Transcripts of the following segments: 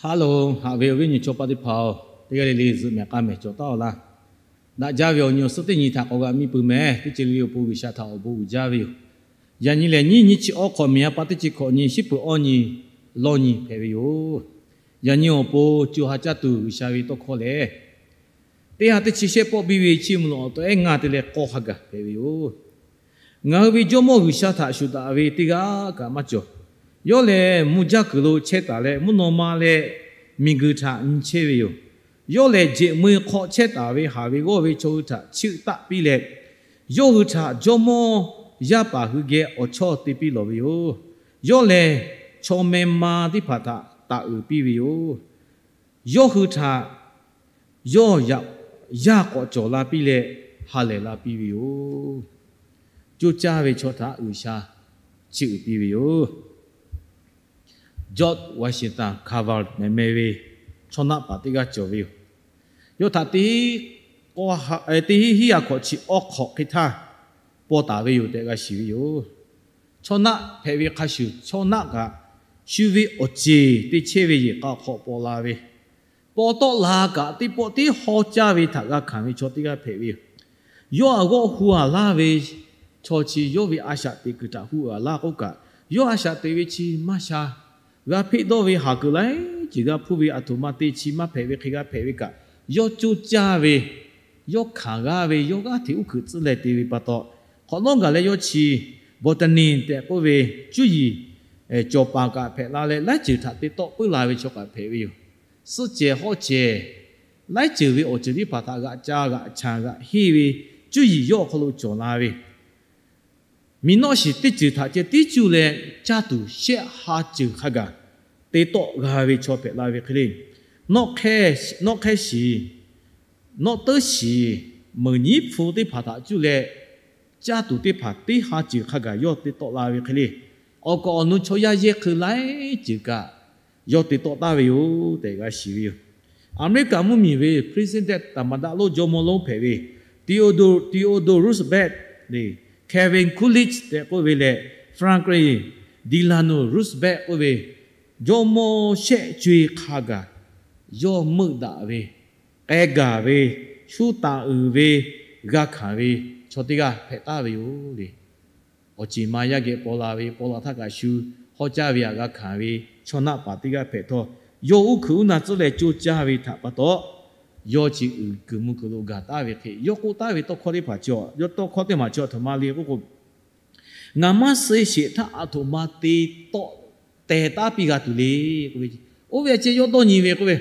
Hello, haꞈ ve awˬ viˉ awˬ nyi chaw paˆ teˇ hpaˍ-oˬ, teˇ g'aˇ le le zuhꞈ mehˍ k'aˇ mehˍ cawˬ taˉ-aw laˇ. Daꞈ jaˇ ve awˬ nyi awˬ suhˉ teˇ nyi htaꞈ k'awꞈ g'a miˇ pui mehˍ. Teˇ ceuˬ le le awˬ pon G'uiˬsha htaꞈ awˬ bon uiˍ jaˇ ve yoˬ. Yaꞈ nyi lehˬ, nyiˇ nyi chi awˉ hk'awꞈ miˬ ha pa teˇ chi hkawꞈ nyi shiˉ peuˬ awˇ nyi lawˇ nyi hpehꞈ ve yoˬ. Yaꞈ nyi awˬ pon co ha caˇ tuˬ G'uiˬsha ve tawˇ hkawˇ lehˬ, teˇ ha teˇ chi shehˆ pawˆ biˇ ve chiˇ mvuh lo awˬ tawˆ ehˉ ngaˇ te leh k'awˇ hk'a gaˬ hpehꞈ ve yoˬ. Ngaˬ hui ve Jawˇmawˇ G'uiˬsha htaꞈ shuˍ daꞈ ve teˇ g'aˇ kaꞈ maˇ cawˬ. Yawˇ lehˬ, mvuh jaˇ kuiˬ lo chehˇ taˍ leh, mvuhˇ naw ma leh miˬguiˬ htaꞈ nyi chehˇ ve yoˬ. Yawˇ lehˬ, jeꞈ meu hk'aw chehˇ taˍ ve haˍ ve g'awˇ ve chaw hui htaꞈ chiˆ taˆ piˇ leh, yawˇ hui htaꞈ jawˇmawˇ yaˇ paˍ hui geh awˬ chawˇ te piˇ lawˬ ve yoˬ. Yawˇ lehˬ, chaw meh ma teˇ hpaˍ htaꞈ taˍ uiˍ piˇ ve yoˬ. Yawˇ hui htaꞈ yawˇ yaꞈ, yaˇ k'awꞈ cawˬ la piˇ leh ha lehˬ la piˇ ve yoˬ. Coˇ caˇ ve chaw htaꞈ G'uiˬsha chiˇ uiˍ piˇ ve yoˬ. George Washington Carver meh meh ve chaw naˆ paˍ teˇ g'aˇ cawˬ ve yoˬ. Yawˇ htaꞈ teˇ hiˉ hiˉ yaꞈ hk'awꞈ chi awˉ hk'awꞈ hk'e htaˇ paw taˍ ve yoˬ tehꞈ g'a shiˍ ve yoˬ. Chaw naˆ hpehꞈ ve hk'a shuˍ, chaw naˆ kaꞈ shu ve awˬ ceˬ te chehˇ ve yehˬ k'a hk'awꞈ paw la ve, paw tawˆ la kaꞈ teˇ pawˆ teˇ hawˇ caˇ ve htaꞈ g'a hkanˍ ve chaw teˇ g'aˇ hpehꞈ ve yoˬ. Yawˇ aꞈ g'awˆ hu aˍ laˇ ve chaw chi yawˇ ve a shaꞈ teꞈ kuiˬ htaꞈ hu aˍ laˇ k'oˆ kaꞈ, yawˇ a shaꞈ teꞈ ve chi maˇ sha. G'a hpeˆ dawˇ ve haˍ kuiˬ laiˉ ceuˬ g'a hpuˇ ve aˬ htoꞈ ma te chi maˇ hpehꞈ ve hk'e g'a hpehꞈ ve kaꞈ, yawˇ coˇ caˇ ve, yawˇ hkanˍ g'aˇ ve, yawˇ g'aˇ hteꞈ uˉ hkuiꞈ tcuhˉ leh te ve pa taw, hk'awꞈ nawˉ gaˬ leh yawˇ chi Botany tehꞈ k'oˆ ve cuˇ yiˍ cawˬ paˍ kaꞈ hpehꞈ la leh, laiˉ ceuˬ htaꞈ te tawˆ puiˉ la ve chaw kaꞈ hpehꞈ ve yoˬ. Suhˆ cehˬ hawˆ cehˬ, laiˉ ceuˬ ve awˬ ceuˬ teˇ hpaˍ htaꞈ g'aꞈ ca g'aꞈ chanˬ g'aꞈ henˇ ve cuˇ yiˍ yawˇ awˬ hk'aw lo cawˬ la ve, miˬ nawˆ shiˍ teˇ ceuˬ htaꞈ ceh tiˉ cuˇ leh caˇ tuˬ shehˆ ha ceuˬ hk'a gaˬ te tawˆ g'a ve chaw hpehꞈ la ve hk'e le. Nawˆ hk'ehˇ shiˍ, nawˆ teuˉ shiˍ, meuˍ nyiˉ hpu teˇ hpaˍ htaꞈ cuˇ leh caˇ tuˬ teˇ hpaˍ teˇ ha ceuˬ hk'a gaˬ yawˇ te tawˆ la ve hk'e le. Awˬ kaˍ awˬ nu chaw yaˇ yehˇ hk'eun laiˉ ceuˬ kaꞈ yawˇ te tawˆ taˍ ve yoˬ tehꞈ g'a shiˍ ve yoˬ. Aˍmeˍriˆkaˍ mvuhˇmiˬ ve president taˍ maˍ daꞈ lonˉ jawˇmawˇ lonˉ hpehꞈ ve Theodore, Theodore Roosevelt, Calvin Coolidge tehꞈ k'oˆ ve leh Franklin Delano Roosevelt k'oˆ ve jawˇmawˇ shehˆ co-e hk'a gaˬ yawˇ meuˆ daꞈ ve, k'ai gaˬ ve, shu taˍ uiˍ ve, g'a hkanˍ ve chaw teˇ g'aˇ hpehꞈ taˍ ve yoˬ le. Awˬ ceˬ ma yaˇ geh paw la ve, paw la htaˇ kaꞈ shu hawˉ caˇ ve htaꞈ g'a hkanˍ ve chaw naˆ paˍ teˇ g'aˇ hpehꞈ htawˇ, yawˇ uˉ hkuiꞈ uˉ na tcuhˉ leh coˇ caˇ ve htaꞈ pa taw, yawˇ chi uiˍ kuiˬ mvuh kuiˬ lo gaˬ taˍ ve hk'e, yawˇ k'oˆ taˍ ve tawˇ hkawˇ teˇ hpaˍ chi, yawˇ tawˇ hkawˇ teˇ maˬ chi aˬ htoꞈ ma le k'oˆ k'o, ngaˬ maˇ suh sheˍ htaˇ aˬ htoꞈ ma te tawˆ teh taˉ piˇ g'a tuˬ le k'oˆ ve, oˇ ve a ceh yawˇ dawˇ nyi ve k'oˆ ve,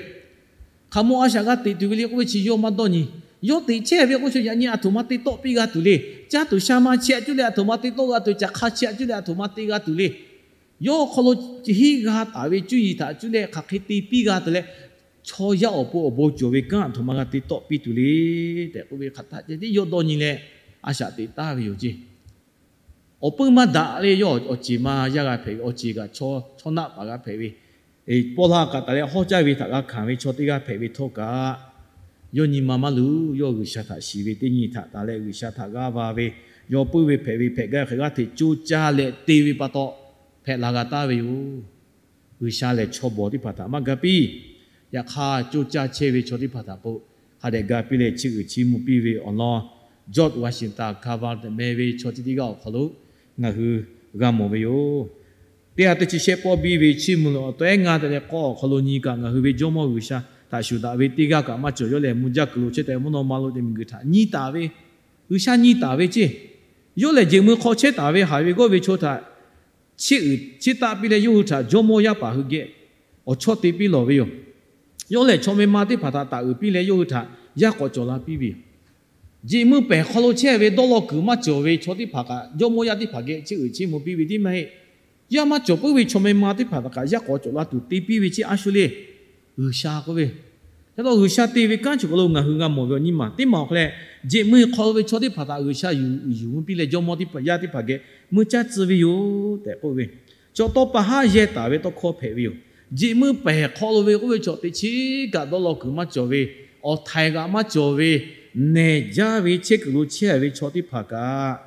hk'aˬ ma a shaꞈ g'a teꞈ tuˬ ve le k'oˆ ve chi yawˇ maˇ dawˇ nyi. Yawˇ teꞈ chehˇ ve k'oˆ chi yaꞈ nyi aˬ htoꞈ ma te tawˆ piˇ g'a tuˬ le. Caˇ tuˬ sha ma chi aꞈ cuˇ leh aˬ htoꞈ ma te tawˆ g'a tuˬ, caꞈ hk'a chi aꞈ cuˇ leh aˬ htoꞈ ma te g'a tuˬ le. Yawˇ awˬ hk'aw lo hiˆ g'a taˍ ve cuˇ yiˍ htaꞈ cuˇ leh hk'aˬ hk'e te piˇ g'a tuˬ leh, chaw yaˇ awˬ pon awˬ bon cawˬ ve kanˉ aˬ htoꞈ ma g'a te tawˆ piˇ tuˬ le tehꞈ k'oˆ ve hk'aˬ htaˇ ceh tiˉ yawˇ dawˇ nyi leh a shaꞈ teꞈ taˍ ve yoˬ ceˇ. Awˬ puiˉ maˇ daꞈ le, yawˇ awˬ ceˬ ma yaˇ g'a hpehꞈ ve, awˬ ceˬ kaꞈ chaw naˆ paˍ g'a hpehꞈ ve, paw la kaꞈ taˍ leh hawˉ caˇ ve htaꞈ g'a hkanˍ ve chaw teˇ g'aˇ hpehꞈ ve htawˇ kaꞈ, yawˇ nyi ma maˇ luˬ. Yawˇ G'uiˬsha htaꞈ shiˍ ve teˇ nyi htaꞈ taˍ leh G'uiˬsha htaꞈ g'aˇ va ve, yawˇ puiˉ ve hpehꞈ ve hpehꞈ gaˇ hk'e g'aˇ hteꞈ coˇ caˇ leh te ve pa taw hpehꞈ la g'a taˍ ve yoˬ. G'uiˬsha lehˬ chaw bawˬ teˇ hpaˍ htaꞈ maˇ ga piˇ. Yaꞈ hk'aˇ, coˇ caˇ chehˇ ve chaw teˇ hpaˍ htaꞈ k'o, hk'a dehꞈ ga piˇ leh chiˇ uiˍ chiˇ mvuh piˇ ve awˬ lawn, George Washington Carver tehꞈ meh ve chaw teˇ g'aˇ awˬ hk'aw lo ngaˬ hui g'a mawˬ ve yoˬ. Teˇ ha teˇ chi shehˆ pawˆ biˇ ve chiˇ mvuh lo awˬ tawˆ ehˉ ngaˇ te leh k'awˇ awˬ hk'aw lo nyi kaꞈ, ngaˬ hui ve Jawˇmawˇ G'uiˬsha htaꞈ shuˍ daꞈ ve teˇ g'aˇ kaꞈ maˇ cawˬ. Yawˇ lehˬ, mvuh jaˇ kuiˬ lo chehˇ taˍ ve, mvuhˇ naw ma lo te miˬguiˬ htaꞈ nyi taˍ ve, G'uiˬsha nyi taˍ ve ceˇ. Yawˇ lehˬ, jeꞈ meu hk'aw chehˇ taˍ ve haˍ ve g'awˇ ve chaw htaꞈ chiˇ uiˍ chiˇ taˆ piˇ leh, yawˇ hui htaꞈ jawˇmawˇ yaˇ paˍ hui geh awˬ chawˇ te piˇ lawˬ ve yoˬ. Yawˇ lehˬ, chaw meh ma teˇ hpaˍ htaꞈ taˍ uiˍ piˇ leh, yawˇ hui htaꞈ yaˇ k'awꞈ cawˬ la piˇ ve yoˬ. Jeꞈ meu pehˬ hk'aw lo chehˇ ve dawˇ law kuiˬ maˇ cawˬ ve chaw teˇ hpaˍ kaꞈ, jawˇmawˇ yaˇ teˇ hpaˍ geh chiˇ uiˍ chiˇ mvuh piˇ ve tiˉ maˇ heˆ. Yaˇ maˇ cawˬ puiˉ ve chaw meh ma teˇ hpaˍ htaꞈ kaꞈ yaˇ k'awꞈ cawˬ la tuˬ te piˇ ve ceˇ a shu le. G'uiˬsha k'oˆ ve, yaꞈ taw G'uiˬsha te ve kanˉ chi hk'aw lo ngaˬ hui g'a mawˬ ve awˬ nyi ma teˇ maˬ awˬ hk'aw leh, jeꞈ meu hk'aw lo ve chaw teˇ hpaˍ htaꞈ G'uiˬsha yuˬ yuˬ mvuh piˇ leh, jawˇmawˇ teˇ hpaˍ yaˇ teˇ hpaˍ geh mui caˇ tcuh ve yoˬ tehꞈ k'oˆ ve, chaw tawˇ pa haˉ yehˇ taˍ ve tawˇ hkawˇ hpehꞈ ve yoˬ. Jeꞈ meu pehˬ hk'aw lo ve k'oˆ ve chaw teꞈ chiˉ kaꞈ dawˇ law kuiˬ maˇ cawˬ ve, awˬ htaiˍ g'aꞈ maˇ cawˬ ve, nehˬ jaˇ ve chehˇ kuiˬ lo chehˇ ve chaw teˇ hpaˍ kaꞈ,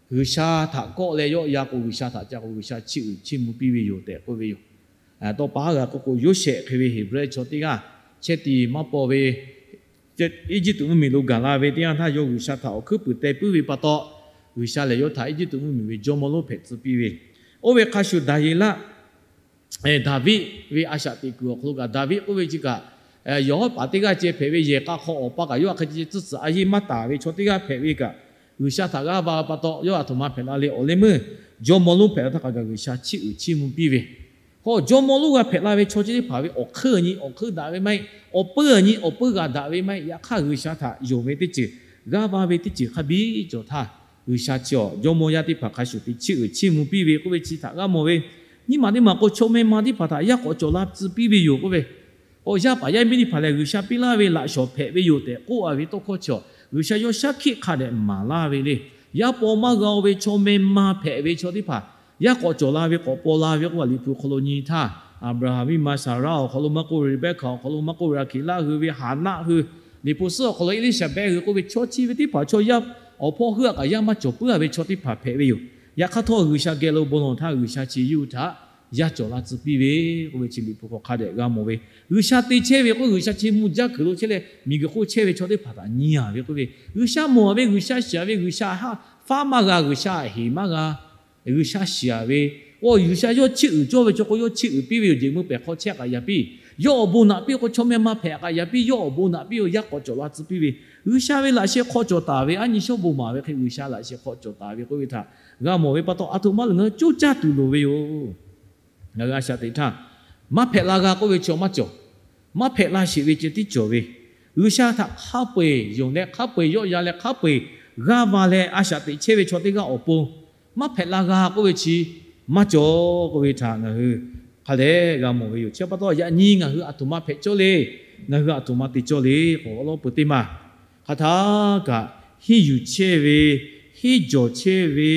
G'uiˬsha htaꞈ kawˆ leh yawˆ ya k'o, G'uiˬsha htaꞈ ca k'o, G'uiˬsha chiˇ uiˍ chiˇ mvuh piˇ ve yoˬ tehꞈ k'oˆ ve yoˬ. Tawˇ pa g'a k'oˆ k'o, Yoˇsehꞈ hk'e ve Heˍbrehˇ chaw teˇ g'aˇ chehˇ tiˍ maˇ paw ve, Eˇjiˇtuꞈ mvuhˇmiˬ lo gaˬ la ve teˇ yanˇ htaˇ, yawˇ G'uiˬsha htaꞈ awˬ hkuiˉ puiˍ teh puiˉ ve pa taw, G'uiˬsha lehˬ yawˇ htaꞈ Eˇjiˇtuꞈ mvuhˇmiˬ ve jawˇmawˇ lonˉ hpehꞈ tcuh piˇ ve. Oˇ ve hk'a shuˍ Daˍyeˍlaˆ, Daˍviˆ ve a shaꞈ teꞈ kuiˬ awˬ hk'aw lo kaꞈ, Daˍviˆ k'oˆ ve chi kaꞈ, yawˬ hawˉ paˍ teˇ g'aˇ ceh hpehꞈ ve yehˬ k'a hk'aw awˬ pa kaꞈ yawˇ hk'e ceh tcuhˇ tcuhꞈ a yeˇ maˇ taˍ ve chaw teˇ g'aˇ hpehꞈ ve kaꞈ, G'uiˬsha htaꞈ g'aˇ va pa taw yawˇ a htoꞈ ma hpehꞈ la le. Awˬ leh meuˇ jawˇmawˇ lonˉ hpehꞈ la htaˇ kaꞈ G'uiˬsha chiˇ uiˍ chiˇ mvuh piˇ ve. Hk'aw jawˇmawˇ lonˉ g'a hpehꞈ la ve chaw chi teˇ hpaˍ ve awˬ hk'euˆ nyi awˬ hk'euˆ daꞈ ve maˇ heˆ, awˬ peuˇ nyi awˬ peuˇ g'a daꞈ ve maˇ heˆ. Yaꞈ hk'aˇ G'uiˬsha htaꞈ yonˍ ve teˇ ceuˬ, g'aˇ va ve teˇ ceuˬ hk'a biˇ cawˬ htaˇ, G'uiˬsha chi awˬ jawˇmawˇ yaˇ teˇ hpaˍ hk'a shuˍ te chiˇ uiˍ chiˇ mvuh piˇ ve k'oˆ ve chi htaꞈ g'a mawˬ ve. Nyiˇ maˬ teˇ maˬ k'o, chaw meh ma teˇ hpaˍ htaꞈ yaˇ k'awꞈ cawˬ la tcuh piˇ ve yoˬ k'oˆ ve. K'o, yaˇ paˍ yaˇ miˇ teˇ hpaˍ lehˬ, G'uiˬsha piˇ laˇ ve laꞈ shawˍ hpehꞈ ve yoˬ tehꞈ k'oˆ a ve tawˇ hkawˇ chi awˬ, G'uiˬsha yawˇ shaˉ hkiˆ hk'a dehꞈ maˍ laˇ ve le. Yaˇ paw maˇ g'a-o ve chaw meh ma hpehꞈ ve chaw teˇ hpaˍ yaˇ k'awꞈ cawˬ la ve k'awꞈ paw la ve k'oˆ a, Liꞈ hpu hk'aw lo nyi htaˇ, Aˍbraˍhanˍ miˇ ma Saˍraˆ awˬ hk'aw lo maˇ k'oˆ, Reˍbehˇhkaˍ awˬ hk'aw lo maˇ k'oˆ, Raˍhkeˍlaˆ hui ve, Haˍnaˆ hui, Liꞈ hpu suhˉ awˬ hk'aw lo Eˇliˇsaˍbehˆ hui k'oˆ ve, chaw chi ve teˇ hpaˍ chaw yaˇ awˬ hpawˇ heuˆ a kaꞈ yaˇ maˇ cawˬ puiˉ a ve chaw teˇ hpaˍ hpehꞈ ve yoˬ. Yaꞈ hk'aˇ htawˇ, G'uiˬsha geh lo bon lawˬ htaˇ G'uiˬsha chi yawˇ hui htaꞈ yaˇ cawˬ la tcuh piˇ ve k'oˆ ve chi Liꞈ hpu hk'aw hk'a dehꞈ g'a mawˬ ve. G'uiˬsha te chehˇ ve k'o, G'uiˬsha chi mvuh jaˇ kuiˬ lo chehˇ leh miˬguiˬ hk'oˆ chehˇ ve chaw teˇ hpaˍ htaꞈ nyi a ve k'oˆ ve, G'uiˬsha mawˬ ve, G'uiˬsha shiˍ a ve, G'uiˬsha faˉ maˇ g'a, G'uiˬsha heˍ maˇ g'a, G'uiˬsha shiˍ a ve, k'o G'uiˬsha yawˇ chiˇ uiˍ cawˇ ve chaw k'o, yawˇ chiˇ uiˍ piˇ ve yoˬ. Jeˬ meuˇ pehˬ hk'aw chehˇ a kaꞈ yaꞈ piˇ, yawˇ awˬ bon naꞈ piˇ k'o, chaw meh ma hpehꞈ a kaꞈ yaꞈ piˇ, yawˇ awˬ bon naꞈ piˇ-o, yaˇ k'awꞈ cawˬ la tcuh piˇ ve. G'uiˬsha ve laꞈ sheh hk'aw cawˬ taˍ ve, aˉ nyi shawˉ bon maˍ ve hk'e G'uiˬsha laꞈ sheh hk'aw cawˬ taˍ ve k'oˆ ve htaꞈ g'a mawˬ ve pa taw, a htoꞈ ma lo ngaˬ hui coˇ caˇ tuˬ loˍ ve yoˬ. Ngaˬ hui a shaꞈ teꞈ htaˇ, maˇ hpehꞈ la g'a k'oˆ ve chaw maˇ cawˬ. Maˇ hpehꞈ la sheˍ ve ceh tiˉ cawˬ ve. G'uiˬsha htaꞈ hk'a peu-eˬ yonˍ leh, hk'a peu-eˬ yawˆ yan leh, hk'a peu-eˬ g'aˇ va leh a shaꞈ teꞈ chehˇ ve chaw teˇ g'aˇ awˬ pon maˇ hpehꞈ la g'a k'oˆ ve chi maˇ cawˬ k'oˆ ve htaꞈ ngaˬ hui hk'a dehꞈ g'a mawˬ ve yoˬ. Chi pa taw, yaꞈ nyi ngaˬ hui a htoꞈ ma hpehꞈ cawˇ le, ngaˬ hui a htoꞈ ma te cawˇ le k'o, awˬ lawn peuˬ teˇ maˬ hk'aˬ htaˇ kaꞈ henˇ yuˬ chehˇ ve, henˇ jawˬ chehˇ ve,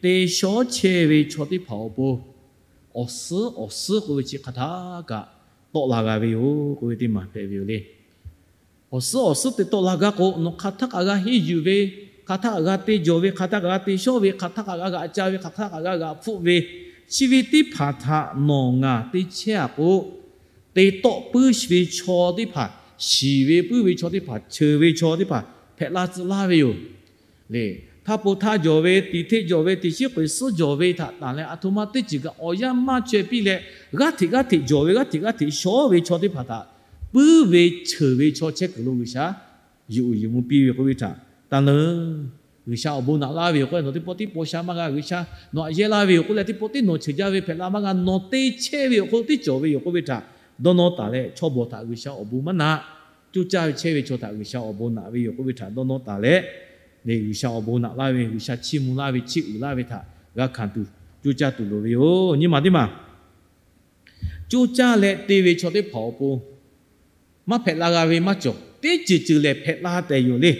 te shawˉ chehˇ ve chaw teˇ hpaˍ awˬ pon awˬ suhˉ awˬ suhˉ k'oˆ ve chi hk'aˬ htaˇ kaꞈ tawˆ la g'a ve yoˬ k'oˆ ve teˇ maˬ hpehꞈ ve yoˬ le. Awˬ suhˉ awˬ suhˉ te tawˆ la gaˇ k'o, nawˬ hk'aˬ htaˇ kaꞈ g'a henˇ yuˬ ve, hk'aˬ htaˇ kaꞈ g'a te jawˬ ve, hk'aˬ htaˇ kaꞈ g'a te shawˉ ve, hk'aˬ htaˇ kaꞈ g'a g'aꞈ ca ve, hk'aˬ htaˇ kaꞈ g'a g'aꞈ hpfuhˆ ve, chi ve teˇ hpaˍ htaꞈ nawˬ ngaˬ te chehˇ a k'o, te tawˆ puiˉ ve chaw teˇ hpaˍ, shiˍ ve puiˉ ve chaw teˇ hpaˍ, cheuˬ ve chaw teˇ hpaˍ hpehꞈ la tcuh laˇ ve yoˬ le. Htaˇ po htaˇ jawˬ ve, tiꞈ hteˆ jawˬ ve, tiꞈ shiˉ k'oꞈ suhˉ jawˬ ve htaꞈ tanˬ leh, a htoꞈ ma teˇ ceuˬ kaꞈ awˬ yanˇ maˇ chaweh piˇ leh, g'aˇ hteꞈ g'aˇ hteꞈ jawˬ ve, g'aˇ hteꞈ g'aˇ hteꞈ shawˉ ve chaw teˇ hpaˍ htaꞈ puiˉ ve cheuˬ ve chaw chehˇ kuiˬ lo G'uiˬsha yuˬ uiˍ yuˬ mvuh piˇ ve k'oˆ ve htaꞈ tanˬ leuˬ. G'uiˬsha awˬ bon naꞈ laˇ ve yoˬ k'oˆ leh, nawˬ teˇ pawˆ tiˉ paw sha maˇ g'a. G'uiˬsha nawˬ aꞈ yehˇ laˇ ve yoˬ k'oˆ leh, teˇ pawˆ tiˉ nawˬ cheuˬ jaˇ ve hpehꞈ la maˇ g'a. Nawˬ te chehˇ ve yoˬ k'oˆ, teˇ cawˬ ve yoˬ k'oˆ ve htaꞈ dawˇ nawˇ taˍ leh, chaw bawˬ htaꞈ G'uiˬsha awˬ bon maˇ naꞈ. Coˇ caˇ ve chehˇ ve chaw htaꞈ G'uiˬsha awˬ bon naꞈ ve yoˬ k'oˆ ve htaꞈ dawˇ nawˇ taˍ leh, G'uiˬsha awˬ bon naꞈ laˇ ve, G'uiˬsha chiˇ mvuh laˇ ve, chiˇ uiˍ laˇ ve htaꞈ g'a hkanˍ tuˬ coˇ caˇ tuˬ loˍ ve yoˬ. Nyi maˬ teˇ maˬ, coˇ caˇ leh te ve chaw teˇ hpaˍ awˬ pon maˇ hpehꞈ la g'a ve maˇ cawˬ. Teˇ ceuˬ ceuˬ lehˬ hpehꞈ la tehꞈ yoˬ le.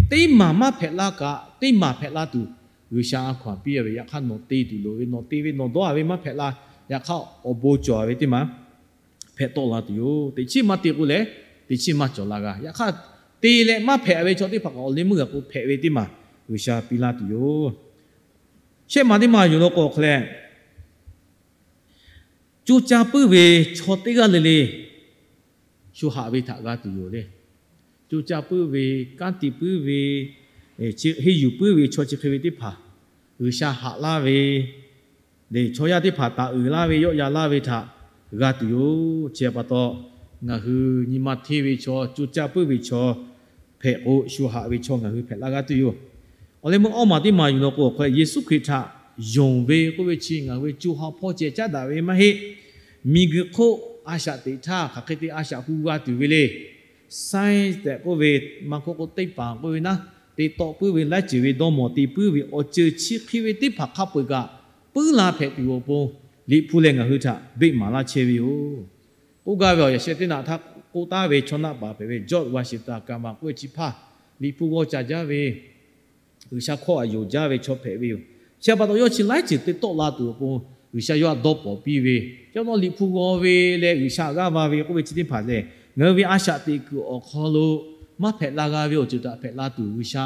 Teˇ maˬ maˇ hpehꞈ la kaꞈ, teˇ maˬ hpehꞈ la tuˬ G'uiˬsha a hkaw-anˬ piˇ ve. Yaꞈ hk'aˇ nawˬ te tuˬ loˍ ve, nawˬ te ve nawˬ dawˇ a ve maˇ hpehꞈ la. Yaꞈ hk'aˇ awˬ bon cawˬ ve teˇ maˬ hpehꞈ tawˆ la tuˬ yoˬ. Teꞈ chiˉ maˇ te k'o lehˬ, teꞈ chiˉ maˇ cawˬ la g'a. Yaꞈ hk'aˇ te leh maˇ hpehꞈ ve chaw teˇ hpaˍ kaꞈ awˬ leh meuˇ g'a k'o hpehꞈ ve teˇ maˬ G'uiˬsha piˇ laˇ tuˬ yoˬ. Shehˆ maˬ teˇ maˬ yoˬ law k'o hk'a leh, coˇ caˇ puiˉ ve chaw teˇ g'aˇ le le shu haꞈ ve htaꞈ g'a tuˬ yoˬ le. Coˇ caˇ puiˉ ve, kanˉ te puiˉ ve, henˇ yuˬ puiˉ ve chaw chi hk'e ve teˇ hpaˍ G'uiˬsha haꞈ laˇ ve, lehˬ chaw yaˇ teˇ hpaˍ taˍ uiˍ laˇ ve, yawˆ yan laˇ ve htaꞈ g'a tuˬ yoˬ. Chi pa taw, ngaˬ hui nyi ma hteˇ ve chaw, coˇ caˇ puiˉ ve chaw hpehꞈ k'o, shu haꞈ ve chaw ngaˬ hui hpehꞈ laˇ g'a tuˬ yoˬ. Awˬ leh meuˇ awˇ maˬ teˇ maˬ yoˬ law k'o hk'a leh, Yeˍsuˆ Hkriꞈ htaꞈ yonˍ ve k'oˆ ve chi ngaˬ hui ve co ha hpawˇ ceh caˉ daꞈ ve maˇ heˆ. Miˬguiˬ hk'oˆ a shaꞈ teꞈ htaˇ hk'aˬ hk'e te a shaꞈ hu g'a tuˬ ve le. Science tehꞈ k'oˆ ve, maˇ hk'oˆ k'o teˇ hpaˍ k'oˆ ve naˉ, te tawˆ puiˉ ve, laiˉ ceuˬ ve dawˇ mawˬ te puiˉ ve awˬ ceuˬ chi hk'e ve teˇ hpaˍ hk'a peu-eˬ kaꞈ puiˉ la hpehꞈ tuˬ awˬ pon, Liꞈ hpu lehˬ ngaˬ hui htaꞈ beˆ maˍ laˇ chehˇ ve yoˬ. K'oˆ gaˇ ve awˬ yaꞈ sheh teˇ naꞈ htaˇ k'oˆ taˍ ve chaw naˆ paˍ hpehꞈ ve George Washington Akama k'oˆ ve chi hpaˇ Liꞈ hpu g'aw ca jaˇ ve, G'uiˬsha hkawˇ htaꞈ yonˍ jaˇ ve chaw hpehꞈ ve yoˬ. Chi pa taw yawˇ chi laiˉ ceuˬ te tawˆ la tuˬ awˬ pon G'uiˬsha yawˇ htaꞈ dawˇ pawnˍ piˇ ve, yawˇ nawˇ Liꞈ hpu g'aw ve leh G'uiˬsha g'aˇ va ve k'oˆ ve chi teˇ hpaˍ lehˬ, ngaˬ hui ve a shaꞈ teꞈ kuiˬ awˬ hk'aw lo maˇ hpehꞈ la g'a ve awˬ ceuˬ htaꞈ hpehꞈ la tuˬ G'uiˬsha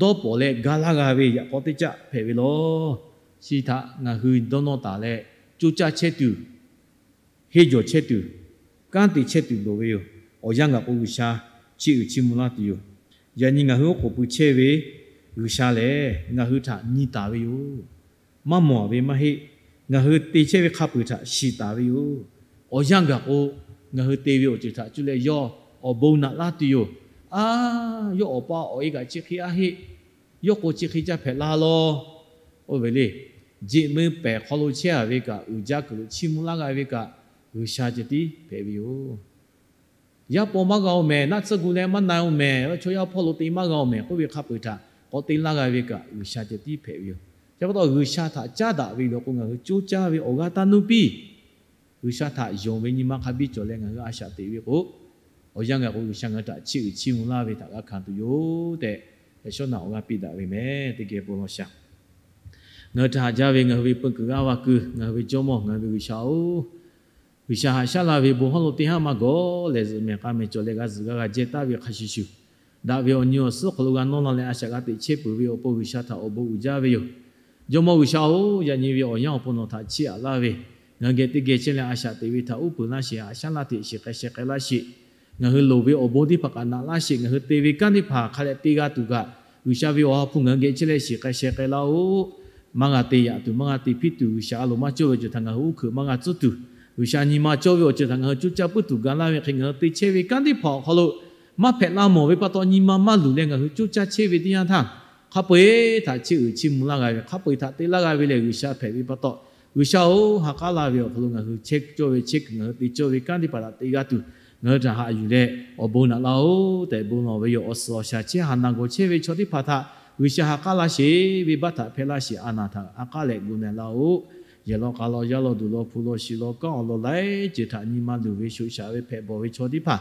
dawˇ pawnˍ leh ga laˇ g'a ve yaꞈ k'aw teˇ caˆ hpehꞈ ve law. Chi htaꞈ ngaˬ hui dawˇ nawˇ taˍ leh coˇ caˇ chehˇ tuˬ henˇ jawˬ chehˇ tuˬ, kanˉ te chehˇ tuˬ loˍ ve yoˬ. Awˬ yanˇ gaˬ k'o, G'uiˬsha chiˇ uiˍ chiˇ mvuh laˇ tuˬ yoˬ. Yaꞈ nyi ngaˬ hui oˉ k'oˍ pui chehˇ ve G'uiˬsha lehˬ, ngaˬ hui htaꞈ nyi taˍ ve yoˬ. Maˇ mawˬ ve maˇ heˆ. Ngaˬ hui te chehˇ ve hk'a peu-eˬ htaꞈ shiˍ taˍ ve yoˬ. Awˬ yanˇ gaˬ k'o, ngaˬ hui te ve awˬ ceuˬ htaꞈ cuˇ leh yawˇ awˬ bon naꞈ laˇ tuˬ yoˬ. A, yawˇ awˬ pa awˬ e kaꞈ chi hk'e aˇ heˆ. Yawˇ k'o chi hk'e caˇ hpehꞈ la law. Oˇ ve le, jeꞈ meuˇ pehˬ hk'aw lo chehˇ a ve kaꞈ, uiˍ jaˇ kuiˬ lo chiˇ mvuh laˇ g'a ve kaꞈ, G'uiˬsha ceh tiˉ hpehꞈ ve yoˬ. Yaˇ paw maˇ g'a-oˬ mehˍ, naˆ tsuhˇ gu leh maˇ na-oˬ mehˍ, chaw yaˇ hpawˇ lo te maˇ g'a-oˬ mehˍ k'oˆ ve hk'a peu-eˬ htaꞈ k'awꞈ te laˇ g'a ve kaꞈ, G'uiˬsha ceh tiˉ hpehꞈ ve yoˬ. Chi pa taw G'uiˬsha htaꞈ caˉ daꞈ ve yoˬ k'o, ngaˬ hui coˇ caˇ ve awˬ g'aˇ taˇ nuˇ piˇ. G'uiˬsha htaꞈ yonˍ ve nyi ma hk'a biˇ cawˬ leh ngaˬ hui a shaꞈ teꞈ ve k'o, awˬ yanˇ gaˬ k'o G'uiˬsha ngaˬ hui htaꞈ chiˇ uiˍ chiˇ mvuh laˇ ve htaꞈ g'a hkanˍ tuˬ yoˬ tehꞈ, yaꞈ shawˉ naꞈ awˬ g'aˇ piˇ daꞈ ve mehˍ. Teˇ geh bon lawˬ shaˍ. Ngaˬ hui htaꞈ haꞈ jaˇ ve ngaˬ hui ve peu kuiˬ g'aˇ va kuiˬ, ngaˬ hui ve Jawˇmawˇ, ngaˬ hui ve G'uiˬsha-oˬ, G'uiˬsha haꞈ shaˉ laˇ ve bon hawˉ lo teˇ haˉ maˇ gawˬ leh, zuhꞈ mehˍ k'a mehˍ cawˬ leh g'a zuhꞈ g'a g'a jehˇ taˍ ve hk'a shuˍ shuˍ, daꞈ ve awˬ nyi awˬ suhˉ hk'aw lo g'a nawˇ la leh a shaꞈ g'a teꞈ chehˇ peuˬ ve awˬ pon G'uiˬsha htaꞈ awˬ bon uiˍ jaˇ ve yoˬ. Jawˇmawˇ G'uiˬsha-oˬ, yaꞈ nyi ve awˬ yanˇ awˬ pon nawˬ htaꞈ chiˇ aꞈ laˇ ve, ngaˬ hui geh teˇ geh chehˇ leh a shaꞈ teꞈ ve htaꞈ uˉ peunˍ laˇ sheˍ, haꞈ shaˉ laˇ hteꞈ shiˍ k'ai sheh k'ai laˇ sheˍ. Ngaˬ hui loˍ ve awˬ bon teˇ hpaˍ kaꞈ naꞈ laˇ sheˍ. Ngaˬ hui te ve kanˉ teˇ hpaˍ hk'a leh te g'a tuˬ kaꞈ, G'uiˬsha ve awˬ ha hpu ngaˬ hui geh chehˇ leh shiˍ k'ai sheh k'ai laˇ-oˆ. Maˇ g'a te yaꞈ tuˬ, maˇ g'a te hpiˇ tuˬ, G'uiˬsha a loˍ maˇ cawˇ ve awˬ ceuˬ htaꞈ ngaˬ hui uˉ hkeuꞈ maˇ g'a tcuhˉ tuˬ, G'uiˬsha nyi ma cawˇ ve awˬ ceuˬ htaꞈ ngaˬ hui coˇ caˇ puiˉ tuˬ ga laˇ ve hk'e, ngaˬ hui te chehˇ ve kanˉ teˇ hpaˍ awˬ hk'aw lo maˇ hpehꞈ laˇ mawˬ ve pa taw nyi ma maˇ luˬ leh ngaˬ hui coˇ caˇ chehˇ ve teˇ yanˇ htaˇ, hk'a peu-eˬ htaꞈ chiˇ uiˍ chiˇ mvuh laˇ g'a ve, hk'a peu-eˬ htaꞈ te laˇ g'a ve lehˬ G'uiˬsha hpehꞈ ve pa taw, G'uiˬsha-oˬ, ha k'aˉ laˇ ve awˬ hk'aw lo ngaˬ hui chehˇ cawˇ ve chehˇ kuiˬ, ngaˬ hui te cawˇ ve kanˉ teˇ hpaˍ htaꞈ te g'a tuˬ, ngaˬ hui htaꞈ haꞈ yuˬ leh awˬ bon naꞈ laˇ-oˆ tehꞈ bon lawˬ ve yoˬ. Awˬ suhˍ awˬ shaˍ chehˇ haˍ naˬ gawˬ chehˇ ve chaw teˇ hpaˍ htaꞈ G'uiˬsha ha k'aˉ laˇ sheˍ, venˇbaˆ htaꞈ hpehˇ laˇ sheˍ, a naˍ htaꞈ ha k'aˉ leh gu na laˇ-oˆ. Yehˬ law k'a law, yaˇ law duˬ law, hpu law shi law, kanˉ awˬ lawn laiˉ ceuˬ htaꞈ nyi ma luˬ ve shoꞈ shaꞈ ve hpehꞈ bawˬ ve chaw teˇ hpaˍ,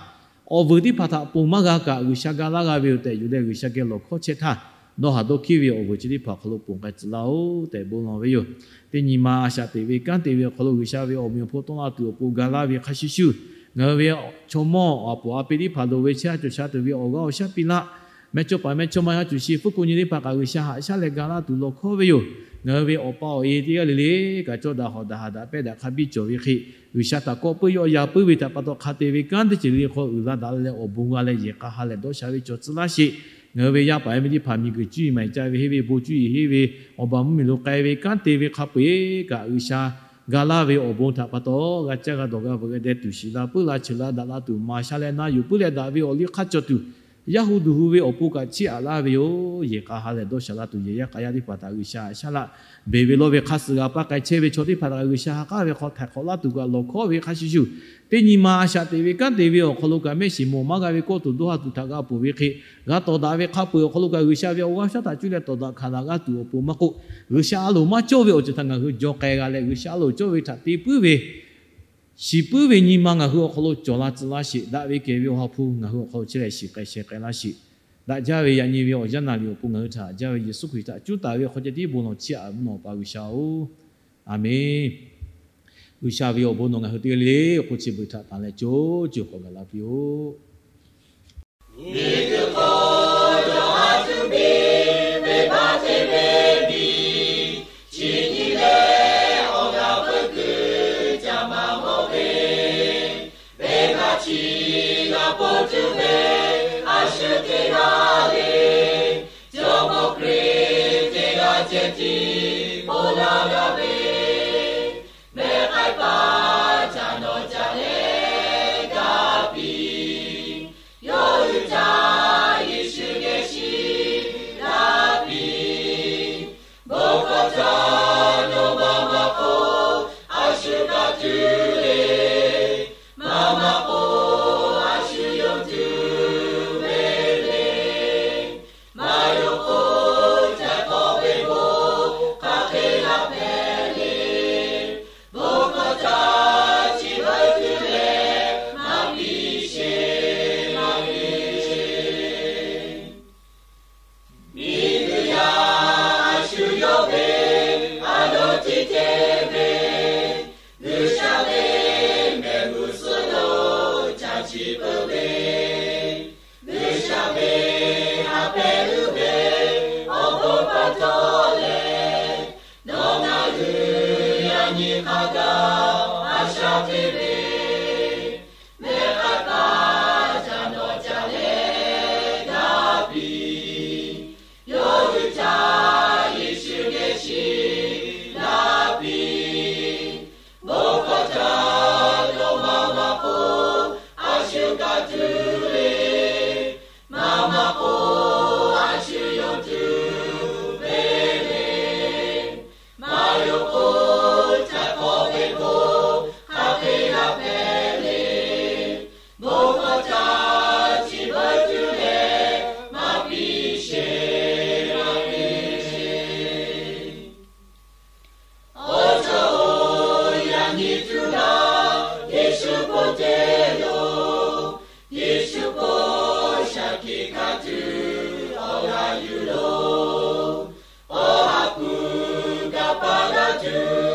awˬ vuiˬ teˇ hpaˍ htaꞈ ponˬ maˇ g'a kaꞈ G'uiˬsha ga laˇ g'a ve yoˬ tehꞈ yuˬ leh G'uiˬsha geh lawˬ hkawˇ chehˇ htaˇ, dawˇ haˍ dawˇ hkiˉ ve awˬ vuiˬ chi teˇ hpaˍ awˬ hk'aw lo ponˬ k'ai tcuh laˇ-oˆ tehꞈ bon lawˬ ve yoˬ. Teˇ nyi ma a shaꞈ teꞈ ve kanˉ te ve awˬ hk'aw lo G'uiˬsha ve awˬ meꞈ awˬ hpon tawˆ la tuˬ awˬ pon ga laˇ ve hk'a shuˍ shuˍ, ngaˬ hui ve chaw mawˇ awˬ puˍ a pi teˇ hpaˍ loˍ ve chehˇ a cawˬ sha tuˬ ve awˬ g'aˇ awˬ shaˉ piˇ laˇ. Mehˇchawˇ paˍ mehˇchawˇma yaˇ cawˬ shi fuˉ ko nyi teˇ hpaˍ kaꞈ G'uiˬsha haꞈ shaˉ leh ga laˇ tuˬ lawˬ hkawˇ ve yoˬ. Ngaˬ hui ve awˬ pa awˬ e teˇ g'aˇ le le kaꞈ cawˇ daꞈ hawꞈ daꞈ haꞈ daꞈ pehˇ daꞈ hk'a biˇ cawˬ ve hk'e, G'uiˬsha htaꞈ kawꞈ puiˉ yawˆ ya puiˉ ve htaꞈ pa taw hk'a te ve kanˉ teˇ ceuˬ le hk'aw uiˍ la daꞈ leh awˬ bon g'a leh yehˬ k'a ha leh dawˇ sha ve chaw tcuh laˇ sheˍ. Ngaˬ hui ve yaˇ paˍ yaˇ miˇ teˇ hpaˍ miˬguiˬ cuˇ yiˍ maˍ ca ve henˇ ve bon cuˇ yiˍ henˇ ve awˬ baˬ mvuhˇmiˬ lo k'ai ve kanˉ te ve hk'a peu-eˬ kaꞈ G'uiˬsha ga laˇ ve awˬ bon htaꞈ pa taw g'a caˇ g'a dawˬ g'a veuꞈ g'a deh tuˬ shiˍ la puiˉ la cheuˬ la daꞈ la tuˬ maˍ sha leh na yuˬ puiˉ leh daꞈ ve awˬ liˇ hk'aˇ cawˬ tuˬ, yaˇ hu duˬ hu ve awˬ pon kaꞈ chiˇ aꞈ laˇ ve yoˬ. Yehˬ k'a ha leh dawˇ sha la tuˬ yehˬ yaˇ k'a yaˇ teˇ hpaˍ htaꞈ G'uiˬsha haꞈ shaˉ laˇ, beˬ ve lawˇ ve hk'a suh g'a paˇ k'ai chehˇ ve chaw teˇ hpaˍ htaꞈ G'uiˬsha ha k'aˉ ve hk'aw htaiˍ hk'awꞈ laˇ tuˬ kaꞈ lawˬ hkawˇ ve hk'a shuˍ shuˍ, teˇ nyi ma a shaꞈ teꞈ ve kanˉ te ve awˬ hk'aw lo kaꞈ mehˆ shiˍ mawˬ maˇ g'a ve kawˇ tuˬ dawˇ ha tuˬ htaꞈ g'a ponˬ ve hk'e, g'a tawˍ daꞈ ve hk'a peu-eˬ awˬ hk'aw lo kaꞈ G'uiˬsha ve awˬ g'aˇ shaˉ htaꞈ cuˇ leh tawˍ daꞈ hkanˍ daꞈ g'aˇ tuˬ awˬ pon maˇ k'oˆ, G'uiˬsha a loˍ maˇ cawˇ ve awˬ ceuˬ htaꞈ ngaˬ hui jaw k'ai g'a leh G'uiˬsha a loˍ cawˇ ve htaꞈ te puiˉ ve shiˍ puiˉ ve nyi ma ngaˬ hui awˬ hk'aw lo cawˬ la tcuh laˇ sheˍ. Daꞈ ve kehˬ ve awˬ ha hpu ngaˬ hui awˬ hk'aw lo chehˇ leh shiˍ k'ai sheh k'ai laˇ sheˍ. Daꞈ jaˇ ve yaꞈ nyi ve awˬ yanˇ naˍ riˍ awˬ pon ngaˬ hui htaꞈ haꞈ jaˇ ve Yeˍsuˆ Hkriꞈ htaꞈ cuˉ taˍ ve hk'aw ceh tiˉ bon lawˬ chiˇ aꞈ mvuhˇ naw Awˬ pa G'uiˬsha-oˬ, Aˍmenˍ. G'uiˬsha ve awˬ bon nawˬ ngaˬ hui teˇ g'aˇ le le awˬ hk'oˆ chi beuꞈ htaꞈ tanˬ leh co co hk'awꞈ gaˬ la piˇ-oˆ. Miˬguiˬ hk'oˆ lo a tuˬ biˇ venˇbaˆ te ve miˬ, chi nyi leh awˬ g'aˇ pui kuiˬ ca maˇ mawˬ ve, venˇbaˆ chi g'a ponˬ tuˬ ve a shu teˇ g'aˇ le, Jawˇmawˇ Hkriꞈ teˇ g'aˇ ceh tiˉ bon laˇ g'a ve, mehˆ k'ai paˍ ca nawˬ ca leh ga piˇ, yawˇ hui htaꞈ Yeˍsuˆ geh shiˍ laˇ piˇ. Bon hkawˇ htaꞈ nawˬ maˇ maˇ k'oˆ, a shu kaꞈ tuˬ le, maˇ maˇ k'oˆ, a shu yonˍ tuˬ ve le. Maˇ yonˍ k'o, ca k'awꞈ ve bon hk'aˬ hk'e g'a hpehꞈ le. Bon hkawˇ htaꞈ chi beuꞈ tuˬ leh maˇ piˇ sheˍ, maˇ piˇ sheˍ. Miˬguiˬ yaˇ a shu yawˇ ve a loˍ tiˉ te ve, G'uiˬsha ve mehˬ g'uˇ suhˍ lo ca ciˉ peuˬ ve, G'uiˬsha ve ha pehˉ uiˍ ve awˬ bon pa taw leh, nawˬ ngaˬ hui yaꞈ nyi hk'a gaˬ a shaꞈ teꞈ ve cuˇ